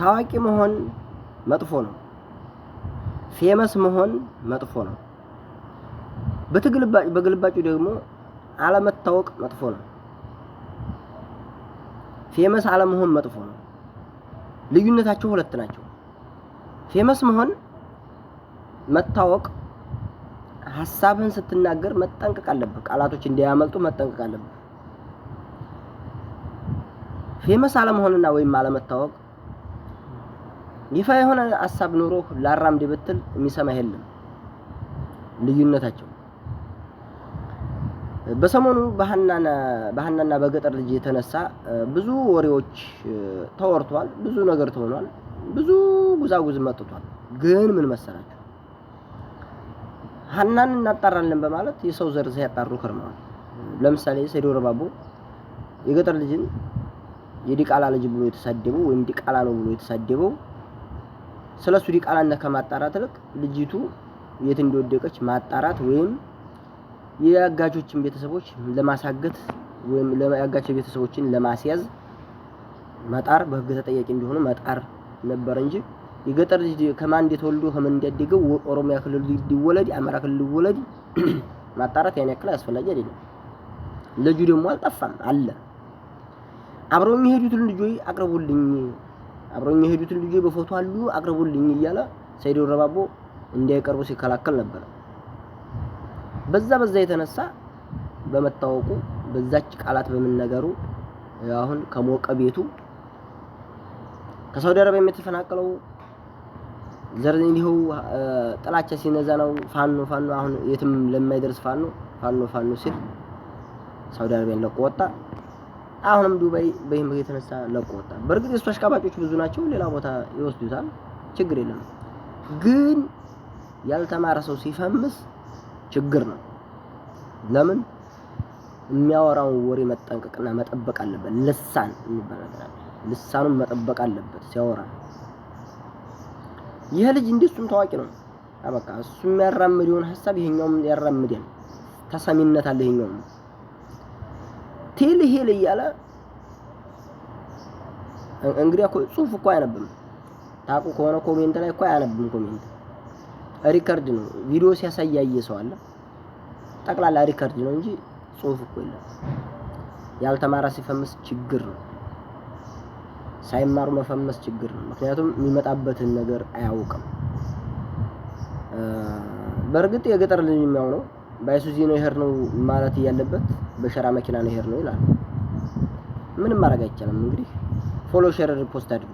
ታዋቂ መሆን መጥፎ ነው። Famous መሆን መጥፎ ነው። በግልባጩ ደግሞ አለመታወቅ መጥፎ ነው። Famous አለመሆን መጥፎ ነው። ልዩነታቸው ሁለት ናቸው። Famous መሆን መታወቅ፣ ሀሳብህን ስትናገር መጠንቀቅ አለብህ። ቃላቶች እንዳያመልጡ መጠንቀቅ አለብህ። Famous አለመሆንና ወይም አለመታወቅ ይፋ የሆነ ሀሳብ ኑሮ ላራምድ ብትል የሚሰማ የለም። ልዩነታቸው በሰሞኑ በሀናና በገጠር ልጅ የተነሳ ብዙ ወሬዎች ተወርቷል። ብዙ ነገር ተሆኗል። ብዙ ጉዛጉዝ መጥቷል። ግን ምን መሰላችሁ? ሀናን እናጣራለን በማለት የሰው ዘር ሲያጣሩ ከርመዋል። ለምሳሌ ሰይዶ ረባቦ የገጠር ልጅን የዲቃላ ልጅ ብሎ የተሳደበው ወይም ዲቃላ ነው ብሎ የተሳደበው ስለሱ ዲቃላነት ከማጣራት ይልቅ ልጅቱ የት እንደወደቀች ማጣራት ወይም የአጋቾችን ቤተሰቦች ለማሳገት ወይም የአጋቾች ቤተሰቦችን ለማስያዝ መጣር፣ በህግ ተጠያቂ እንዲሆኑ መጣር ነበር እንጂ የገጠር ልጅ ከማን እንደተወልዶ ከምን እንዳደገው ኦሮሚያ ክልል ሊወለድ አማራ ክልል ሊወለድ ማጣራት ያን ያክል አስፈላጊ አይደለም። ልጁ ደግሞ አልጠፋም አለ። አብረው የሚሄዱትን ልጆች አቅርቡልኝ፣ አብረው የሚሄዱትን ልጆች በፎቶ አሉ አቅርቡልኝ እያለ ሰይዶ ረባቦ እንዳይቀርቡ ሲከላከል ነበር። በዛ የተነሳ በመታወቁ በዛች ቃላት በመነገሩ አሁን ከሞቀ ቤቱ ከሳውዲ አረቢያ የተፈናቀለው ዘር እንዲሁ ጥላቻ ሲነዛ ነው። ፋኖ ፋኖ አሁን የትም ለማይደርስ ፋኖ ፋኖ ፋኖ ሲል ሳውዲ አረቢያን ለቆ ወጣ። አሁንም ዱባይ በይህም የተነሳ ለቆ ወጣ። በእርግጥ የእሱ አሽቃባጮች ብዙ ናቸው፣ ሌላ ቦታ ይወስዱታል፣ ችግር የለም። ግን ያልተማረ ሰው ሲፈምስ ችግር ነው። ለምን የሚያወራውን ወሬ መጠንቀቅና መጠበቅ አለበት። ልሳን የሚባል ነገር አለ። ልሳኑን መጠበቅ አለበት ሲያወራ። ይህ ልጅ እንደሱም ታዋቂ ነው። በቃ እሱ የሚያራምደውን ሀሳብ ይሄኛውም ያራምዳል። ተሰሚነት አለ። ይሄኛውም ቴል ሄል እያለ እንግዲህ እኮ ጽሁፍ እኮ አያነብም። ታውቁ ከሆነ comment ላይ እኮ አያነብም። Comment record ነው። ቪዲዮ ሲያሳይ ያየ ሰው አለ። ጠቅላላ record ነው እንጂ ጽሁፍ እኮ የለም። ያልተማረ ሲፈምስ ችግር ነው። ሳይማሩ መፈመስ ችግር ነው። ምክንያቱም የሚመጣበትን ነገር አያውቅም። በእርግጥ የገጠር ልጅ የሚያው ነው ባይሱዚ ነው የሄድነው ማለት እያለበት በሸራ መኪና ነው የሄድነው ይላል። ምንም ማድረግ አይቻልም። እንግዲህ follow፣ share፣ post አድርጉ።